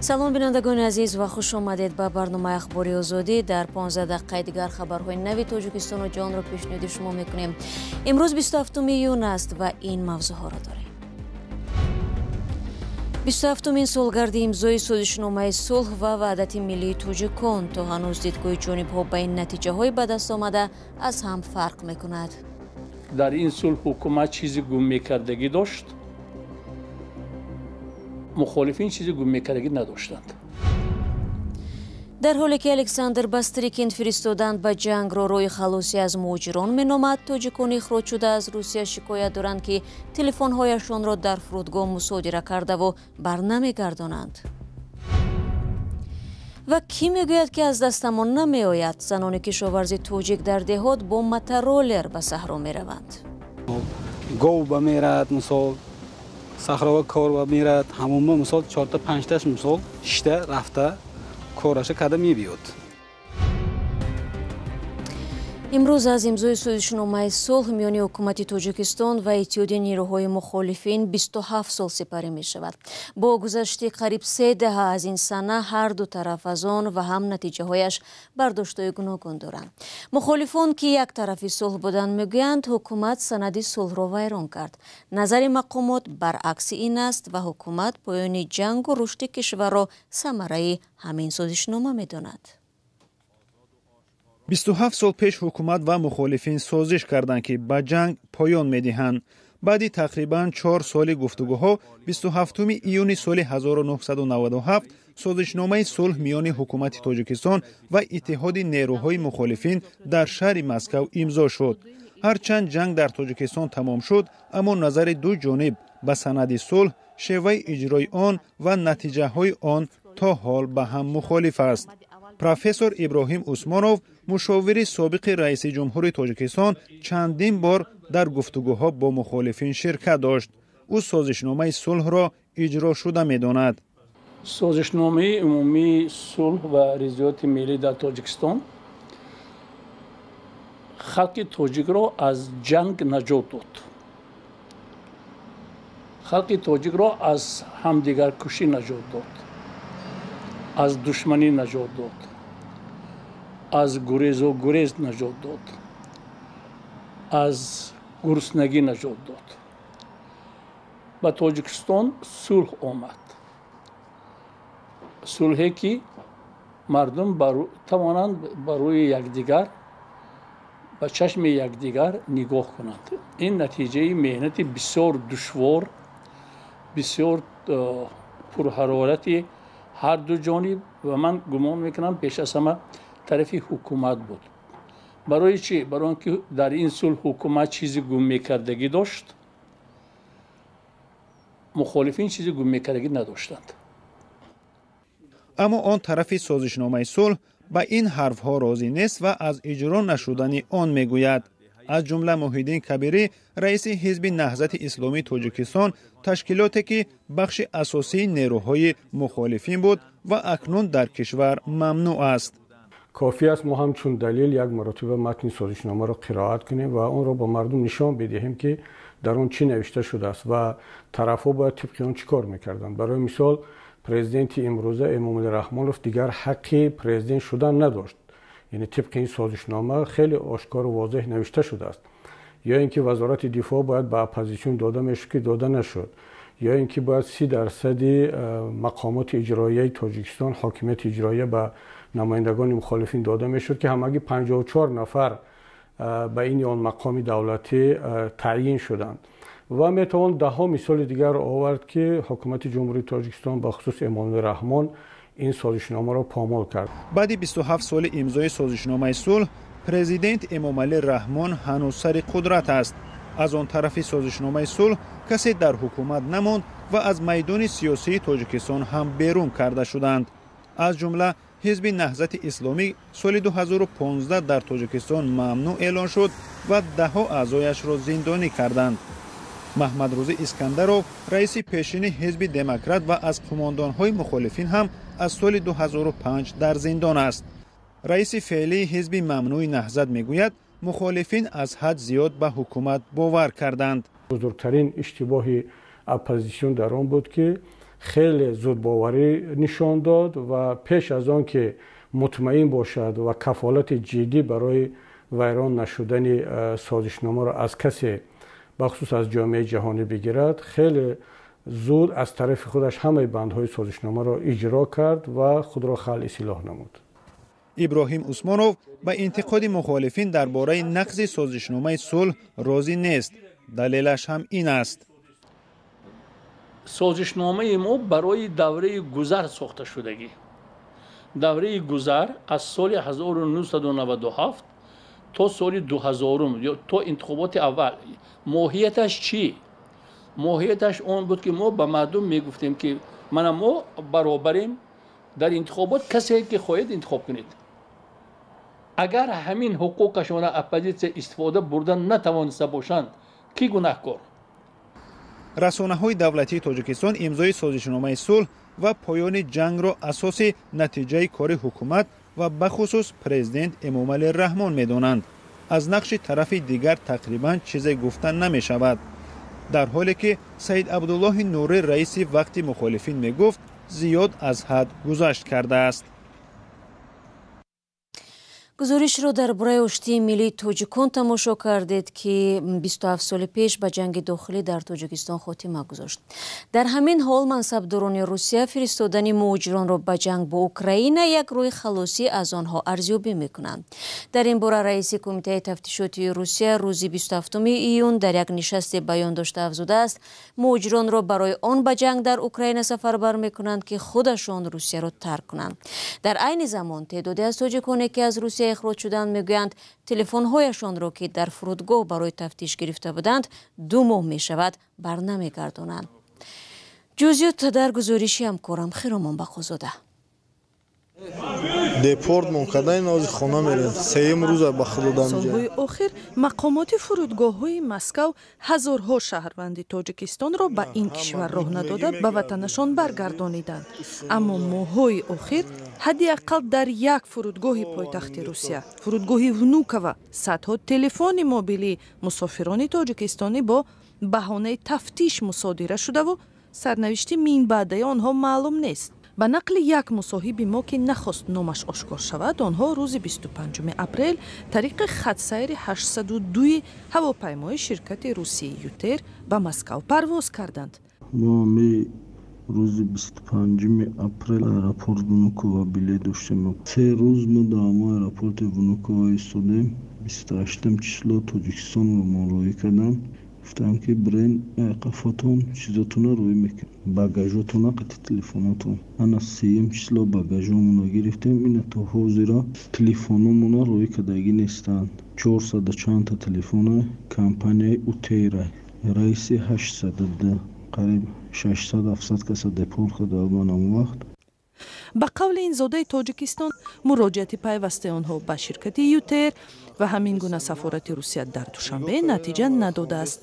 Салом, бинандагони азиз, ва хуш омадед ба барномаи Ахбори Озодӣ. Дар 15 дақиқаи дигар хабарҳои нави Тоҷикистону ҷаҳонро пешниҳоди шумо мекунем. Имрӯз 27 июн аст ва ин мавзӯъҳоро дорем. 27-умин солгарди имзои созишномаи сулҳ ва ваҳдати миллии тоҷикон. То ҳанӯз дидгоҳи ҷонибҳо ба ин натиҷаҳои ба даст омада аз ҳам фарқ мекунад. Дар ин сулҳ ҳукумат чизи гум мекардагӣ дошт, мухолифин чизи гум мекардагӣ надоштанд. Дар ҳоле ки Александр Бастрикин фиристоданд ба ҷангро роҳи халосӣ аз муҳоҷирон меномад, тоҷикони ихроҷшуда аз Русия шикоят доранд, ки телефонҳояшонро дар фурудгоҳ мусодира кардаву барнамегардонанд. Ва кӣ мегӯяд, ки аз дастамон намеояд? Занони кишоварзи тоҷик дар деҳот бо мотороллер ба саҳро мераванд. Гов ба мерад, мисол, саҳрова кор ба мерад, ҳамонма, мисол, чорта панҷташ, мисол, шишта рафта кораша карда мебиёд. Имрӯз аз имзои созишномаи сулҳ миёни ҳукумати Тоҷикистон ва Иттиҳоди нерӯҳои мухолифин 27 сол сипарӣ мешавад. Бо гузашти қариб 3 даҳа аз ин сана ҳар ду тараф аз он ва ҳам натиҷаҳояш бардоштҳои гуногун доранд. Мухолифон, ки як тарафи сулҳ буданд, мегӯянд, ҳукумат санади сулҳро вайрон кард. Назари мақомот баръакси ин аст ва ҳукумат поёни ҷангу рушди кишварро самараи ҳамин созишнома медонад. 27 сол пеш ҳукумат ва мухолифин созиш карданд, ки ба ҷанг поён медиҳанд. Баъди тақрибан 4 соли гуфтугӯҳо 27 июни соли 1997 созишномаи сулҳ миёни ҳукумати Тоҷикистон ва Иттиҳоди нерӯҳои мухолифин дар шаҳри Москав имзо шуд. Ҳарчанд ҷанг дар Тоҷикистон тамом шуд, аммо назари ду ҷониб ба санади сулҳ, шеваи иҷрои он ва натиҷаҳои он то ҳол ба ҳам мухолиф аст. Профессор Иброҳим Усмонов, мушовири собиқи раиси ҷумҳури Тоҷикистон, чандин бор дар гуфтугӯҳо бо мухолифин ширкат дошт. Ӯ созишномаи сулҳро иҷро шуда медонад. Созишномаи умумии сулҳ ва резиёти миллӣ дар Тоҷикистон халқи тоҷикро аз ҷанг наҷот дод, халқи тоҷикро аз ҳамдигаркушӣ наҷот дод, аз душманӣ наҷот дод, аз гурезу гурез наҷот дод, аз гуруснагӣ наҷот дод. Ба Тоҷикистон сулҳ омад, сулҳе ки мардум тавонанд ба рӯи якдигар, ба чашми якдигар нигоҳ кунанд. Ин натиҷаи меҳнати бисёр душвор, бисёр пурҳарорати ҳар ду ҷониб ва ман гумон мекунам, пеш аз ҳама тарафи ҳукумат буд. Барои чӣ? Барои он ки дар ин сулҳ ҳукумат чизи гум мекардагӣ дошт, мухолифин чизи гум мекардагӣ надоштанд. Аммо он тарафи созишномаи сулҳ ба ин ҳарфҳо розӣ нест ва аз иҷро нашудани он мегӯяд. Аз ҷумла Муҳиддин Кабирӣ, раиси ҳизби Наҳзати Исломии Тоҷикистон, ташкилоте ки бахши асосии нерӯҳои мухолифин буд ва акнун дар кишвар мамнӯъ аст. Кофӣ аст мо ҳамчун далел як маротиба матни созишномаро қироат кунем ва онро ба мардум нишон бидиҳем, ки дар он чӣ навишта шудааст ва тарафҳо бояд тибқи он чӣ кор мекарданд. Барои мисол, президенти имрӯза Эмомалӣ Раҳмонов дигар ҳаққи президент шудан надошт. Яъне тибқи ин созишнома хеле ошкору возеҳ навишта шудааст. Ё ин ки вазорати дифоъ бояд ба оппозитсион дода мешуд, ки дода нашуд. Ё ин ки бояд 30% мақомоти иҷроияи Тоҷикистон, ҳокимияти иҷроия ба намояндагони мухолифин дода мешуд, ки ҳамагӣ 54 нафар ба ин ё он мақоми давлатӣ таъйин шуданд. Ва метавон даҳҳо мисоли дигарро овард, ки ҳукумати Ҷумҳурии Тоҷикистон, ба хусус Эмомалӣ Раҳмон, ин созишномаро помол кард. Баъди 27 соли имзои созишномаи сулҳ президент Эмомалӣ Раҳмон ҳанӯз сари қудрат аст. Аз он тарафи созишномаи сулҳ касе дар ҳукумат намонд ва аз майдони сиёсии Тоҷикистон ҳам берун карда шуданд. Аз ҷумла ҳизби Наҳзати Исломӣ соли 2015 дар Тоҷикистон мамнӯъ эълон шуд ва даҳҳо аъзояшро зиндонӣ карданд. Маҳмадрӯзӣ Искандаров, раиси пешини ҳизби Демократ ва аз қумондонҳои мухолифин, ҳам аз соли 2005 дар зиндон аст. Раиси феълии ҳизби мамнӯи Наҳзат мегӯяд, мухолифин аз ҳад зиёд ба ҳукумат бовар карданд. Бузургтарин иштибоҳи оппозитсион дар он буд, ки Хеле зудбоварӣ нишон дод ва пеш аз он ки мутмаин бошад ва кафолати ҷиддӣ барои вайрон нашудани созишномаро аз касе, бахусус аз ҷомеаи ҷаҳонӣ, бигирад, хеле зуд аз тарафи худаш ҳамаи бандҳои созишномаро иҷро кард ва худро халъи силоҳ намуд. Иброҳим Усмонов ба интиқоди мухолифин дар бораи нақзи созишномаи сулҳ розӣ нест. Далелаш ҳам ин аст. Созишномаи мо барои давраи гузар сохта шудагӣ. Давраи гузар аз соли 1997 то соли 2000 ё то интихоботи аввал. Моҳияташ чӣ? Моҳияташ он буд, ки мо ба мардум мегуфтем, ки мана мо баробарем дар интихобот, касе ки хоҳед, интихоб кунед. Агар ҳамин ҳуқуқашонро оппозитсия истифода бурда натавониста бошанд, кӣ гунаҳкор? Расонаҳои давлатии Тоҷикистон имзои созишномаи сулҳ ва поёни ҷангро асоси натиҷаи кори ҳукумат ва бахусус президент Эмомалӣ Раҳмон медонанд. Аз нақши тарафи дигар тақрибан чизе гуфта намешавад, дар ҳоле ки Саид Абдуллоҳи Нурӣ, раиси вақти мухолифин, мегуфт, зиёд аз ҳад гузашт кардааст. Гузоришро дар бораи оштии миллии тоҷикон тамошо кардед, ки 27 соли пеш ба ҷанги дохилӣ дар Тоҷикистон хотима гузошт. Дар ҳамин ҳол мансабдорони Русия фиристодани муҳоҷиронро ба ҷанг бо Украина як роҳи халосӣ аз онҳо арзёбӣ мекунанд. Дар ин бора раиси Кумитаи тафтишотии Русия рӯзи 27 июн дар як нишасте баён дошта афзудааст, муҳоҷиронро барои он ба ҷанг дар Украина сафарбар мекунанд, ки худашон Русияро тарк кунанд. Дар айни замон теъдоде аз тоҷиконе, ки аз Русия ихроҷ шуданд, мегӯянд, телефонҳояшонро, ки дар фурудгоҳ барои тафтиш гирифта буданд, 2 моҳ мешавад, барнамегардонанд. Ҷузъиёт дар гузориши ҳамкорам Хиромон Бақозода. Депортмон кардан, ҳозир хона мерем, сеюм рӯза ба худо дар. Солҳои охир мақомоти фурудгоҳҳои Москав ҳазорҳо шаҳрванди Тоҷикистонро ба ин кишвар роҳ надода, ба ватанашон баргардониданд. Аммо моҳҳои охир ҳадди ақал дар як фурудгоҳи пойтахти Русия, фурудгоҳи Внукова, садҳо телефони мобилии мусофирони тоҷикистонӣ бо баҳонаи тафтиш мусодира шудаву сарнавишти минбаъдаи онҳо маълум нест. Ба нақли як мусоҳиби мо, ки нахост номаш ошкор шавад, онҳо рӯзи 25 апрел тариқи хатсайри 802 ҳавопаймои ширкати русии ЮТэйр ба Москав парвоз карданд. Мо ами рӯзи 25 апрел аэропорт Внукова билет доштем. 3 рӯз мо дар ҳамон аэропорти Внукова истодем. 28-ум число Тоҷикистонро мо роҳӣ кардам. Гуфтам, ки бирен, қафотон чизотона роҳӣ мекунем, багажотона қати телефонотон. Ана сеюм число багажомонро гирифтем. Ина то ҳозира телефономона роҳӣ кардагӣ нестанд. Чорсаду чандта телефона компанияи ЮТэйра, рейси 802, қариб 600-700 каса депорт карда буданд он вақт. Ба қавли ин зодаи Тоҷикистон, муроҷиати пайвастаи онҳо ба ширкати ЮТэйр ва ҳамин гуна сафорати Русия дар Душанбе натиҷа надодааст.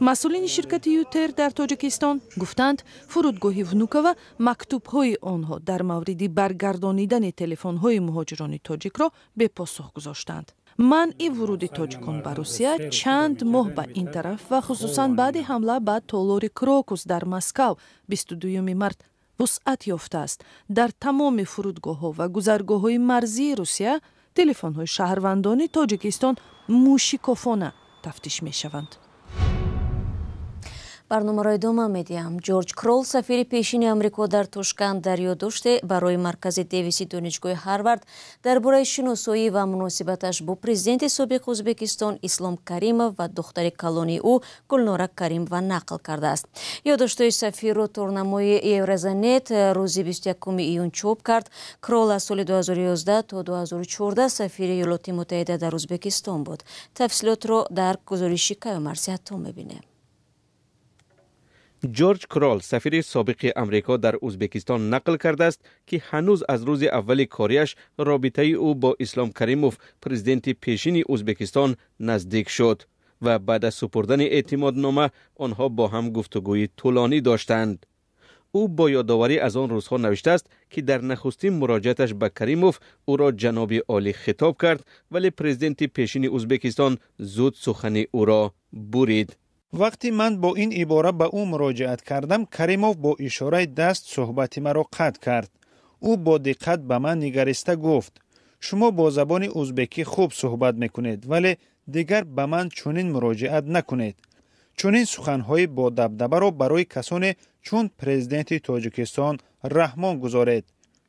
Масъулини ширкати ЮТэйр дар Тоҷикистон гуфтанд, фурудгоҳи Внукова мактубҳои онҳо дар мавриди баргардонидани телефонҳои муҳоҷирони тоҷикро бепосух гузоштанд. Манъи вуруди тоҷикон ба Русия чанд моҳ ба ин тараф ва хусусан баъди ҳамла ба толори Крокус дар Москав 22 март вусъат ёфтааст. Дар тамоми фурудгоҳҳо ва гузаргоҳҳои марзии Русия телефонҳои шаҳрвандони Тоҷикистон мушикофона тафтиш мешаванд. Барномаро идома медиҳам. Ҷорҷ Кролл, сафири пешини Амрико дар Тошканд, дар ёддоште барои Маркази Девиси Донишгоҳи Ҳарвард дар бораи шиносоӣ ва муносибаташ бо президенти собиқи Ӯзбекистон Ислом Каримов ва духтари калони ӯ Гулнора Каримова нақл кардааст. Ёддоштҳои сафирро торнамои Евразанет рӯзи 21 июн чоп кард. Кролл аз соли 2011 то 2014 сафири Иёлоти Муттаҳида дар Ӯзбекистон буд. Тафсилотро дар гузориши Каюмарси Ҳатто мебинем. Ҷорҷ Кролл, сафири собиқи Амрико дар Ӯзбекистон, нақл кардааст, ки ҳанӯз аз рӯзи аввали кориаш робитаи ӯ бо Ислом Каримов, президенти пешини Ӯзбекистон, наздик шуд ва баъд аз супурдани эътимоднома онҳо бо ҳам гуфтугӯи тӯлонӣ доштанд. Ӯ бо ёдоварӣ аз он рӯзҳо навиштааст, ки дар нахустин муроҷиаташ ба Каримов ӯро ҷаноби олӣ хитоб кард, вале президенти пешини Ӯзбекистон зуд сухани ӯро бурид. Вақте ман бо ин ибора ба ӯ муроҷиат кардам, Каримов бо ишораи даст суҳбати маро қатъ кард. Ӯ бо диққат ба ман нигариста гуфт: шумо бо забони узбекӣ хуб суҳбат мекунед, вале дигар ба ман чунин муроҷиат накунед. Чунин суханҳои бодабдабаро барои касоне чун президенти Тоҷикистон Раҳмон гузоред.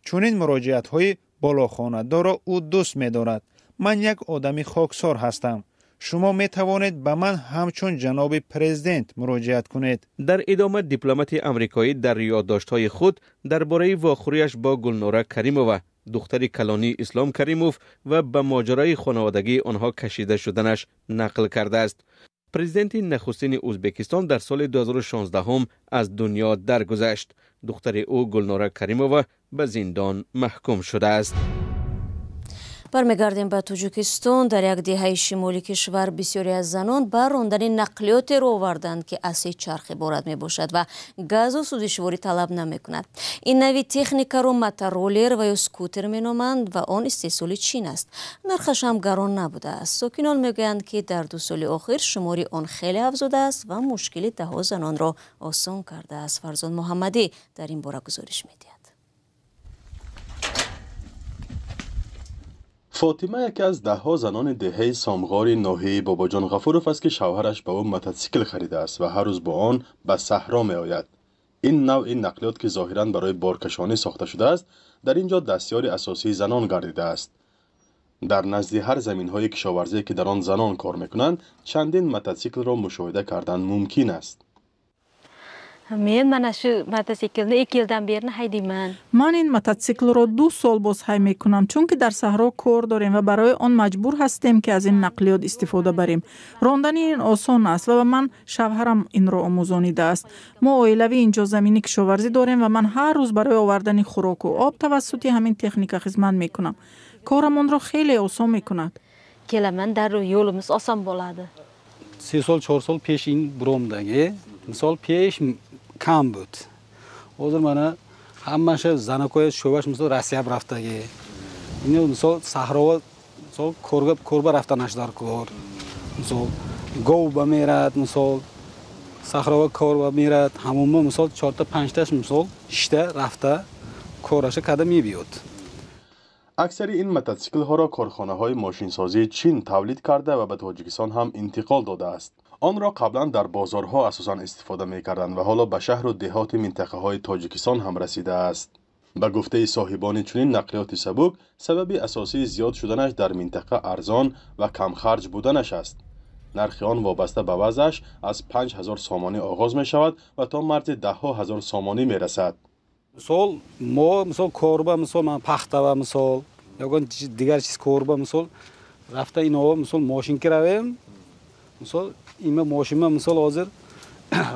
Чунин муроҷиатҳои болохонадорро ӯ дӯст медорад. Ман як одами хоксор ҳастам. Шумо метавонед ба ман ҳамчун ҷаноби президент муроҷиат кунед. Дар идома дипломати амрикоӣ дар ёддоштҳои худ дар бораи вохӯрияш бо Гулнора Каримова, духтари калонии Ислом Каримов, ва ба моҷарои хонаводагии онҳо кашида шуданаш нақл кардааст. Президенти нахустини Узбекистон дар соли 2016 аз дунё даргузашт. Духтари ӯ Гулнора Каримова ба зиндон маҳкум шудааст. Бармегардем ба Тоҷикистон. Дар як деҳаи шимоли кишвар бисёре аз занон ба рондани нақлиётеро оварданд, ки аз се чарх иборат мебошад ва газу сӯзишворӣ талаб намекунад. Ин нави техникаро мотороллер ва ё скутер меноманд ва он истеҳсоли Чин аст. Нархаш ҳам гарон набудааст. Сокинон мегӯянд, ки дар 2 соли охир шумори он хеле афзудааст ва мушкили даҳҳо занонро осон кардааст. Фарзон Муҳаммадӣ дар ин бора гузориш медиҳад. Фотима яке аз даҳҳо занони деҳаи Сомғори ноҳияи Бобоҷон Ғафуров аст, ки шавҳараш ба ӯ мототсикл харидааст ва ҳар рӯз бо он ба саҳро меояд. Ин навъи нақлиёт, ки зоҳиран барои боркашонӣ сохта шудааст, дар ин ҷо дастёри асосии занон гардидааст. Дар назди ҳар заминҳои кишоварзие, ки дар он занон кор мекунанд, чандин мототсиклро мушоҳида кардан мумкин аст. Мен мана шу мотоциклни 2 yildan beri haydayman. Ман ин мотоциклро 2 сол боз ҳай мекунам, чунки дар саҳро кор дорем ва барои он маҷбур ҳастем, ки аз ин нақлиёт истифода барем. Рондани ин осон аст ва ба ман шавҳарам инро омӯзонидааст. Мо оилавӣ инҷо замини кишоварзӣ дорем ва ман ҳар рӯз барои овардани хӯроку об тавассути ҳамин техника хизмат мекунам. Корамонро хеле осон мекунад. Kelaman, darrov yo'limiz oson bo'ladi. 3 сол 4 сол пеш ин буромдаги, мисол пеш кам буд. Ҳозир мана ҳамаша занакоя шӯбаш мисол Россия рафтаги. Ин мисол саҳрова мисол корба рафтанаш дар кор. Мисол гов ба мерад, мисол саҳрова корба мерад, ҳамонма мисол 4 та 5 таш мисол шишта рафта кораша када мебиёд. Аксари ин мототсиклҳоро корхонаҳои мошинсозии Чин тавлид карда ва ба Тоҷикистон ҳам интиқол додааст. Онро қаблан дар бозорҳо асосан истифода мекарданд ва ҳоло ба шаҳру деҳоти минтақаҳои Тоҷикистон ҳам расидааст. Ба гуфтаи соҳибони чунин нақлиёти сабук, сабаби асосии зиёд шуданаш дар минтақа арзон ва камхарҷ буданаш аст. Нархи он вобаста ба вазъаш аз 5000 сомонӣ оғоз мешавад ва то марзи даҳҳо ҳазор сомонӣ мерасад. Мисол мо мисол корба, мисол ман пахтава, мисол ягон дигар чиз корба, мисол рафта инова мисол мошинки равем, мисол има мошинма мисол ҳозир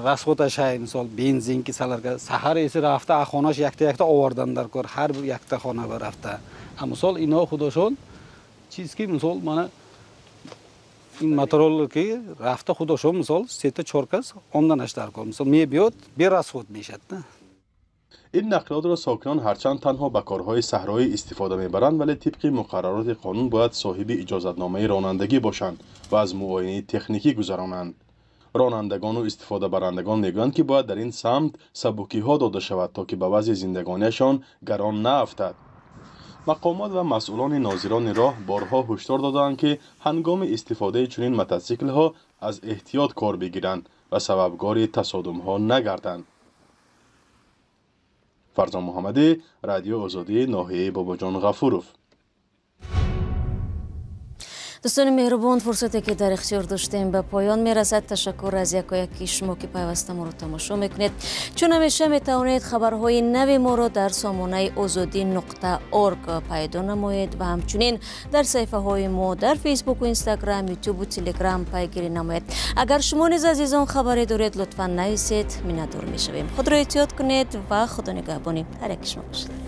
расходаш ҳай, мисол бензинки саларга саҳар эси рафта хонаш якта якта овардан дар кор, ҳар якта хона ба рафта. А мисол ино худошон чиз ки мисол мана ин мотороллер ки рафта худошон мисол 3-4 кас омданаш дар кор, мисол мебиёд берасход мешад. Ин нақлиётро сокинон ҳарчанд танҳо ба корҳои саҳроӣ истифода мебаранд, вале тибқи муқаррароти қонун бояд соҳиби иҷозатномаи ронандагӣ бошанд ва аз муоинаи техникӣ гузаронанд. Ронандагону истифодабарандагон мегӯянд, ки бояд дар ин самт сабукиҳо дода шавад, то ки ба вазъи зиндагониашон гарон наафтад. Мақомот ва масъулони нозирони роҳ борҳо ҳушдор додаанд, ки ҳангоми истифодаи чунин мототсиклҳо аз эҳтиёт кор бигиранд ва сабабгори тасодумҳо нагарданд. Фарзон Муҳаммадӣ, Радио Озодӣ, ноҳияи Бобоҷон Ғафуров. Дӯстони меҳрубон, фурсате ки дар ихтиёр доштем ба поён мерасад. Ташаккур аз якояки шумо, ки пайваста моро тамошо мекунед. Чун ҳамеша метавонед хабарҳои нави моро дар сомонаи озодӣ.org пайдо намоед ва ҳамчунин дар саҳифаҳои мо дар Фейсбуку, Инстаграм, Ютубу Телеграм пайгирӣ намоед. Агар шумо низ азизон хабаре доред, лутфан нависед, миннатдор мешавем. Худро эҳтиёт кунед ва худо нигаҳбони ҳар яки шумо бошад.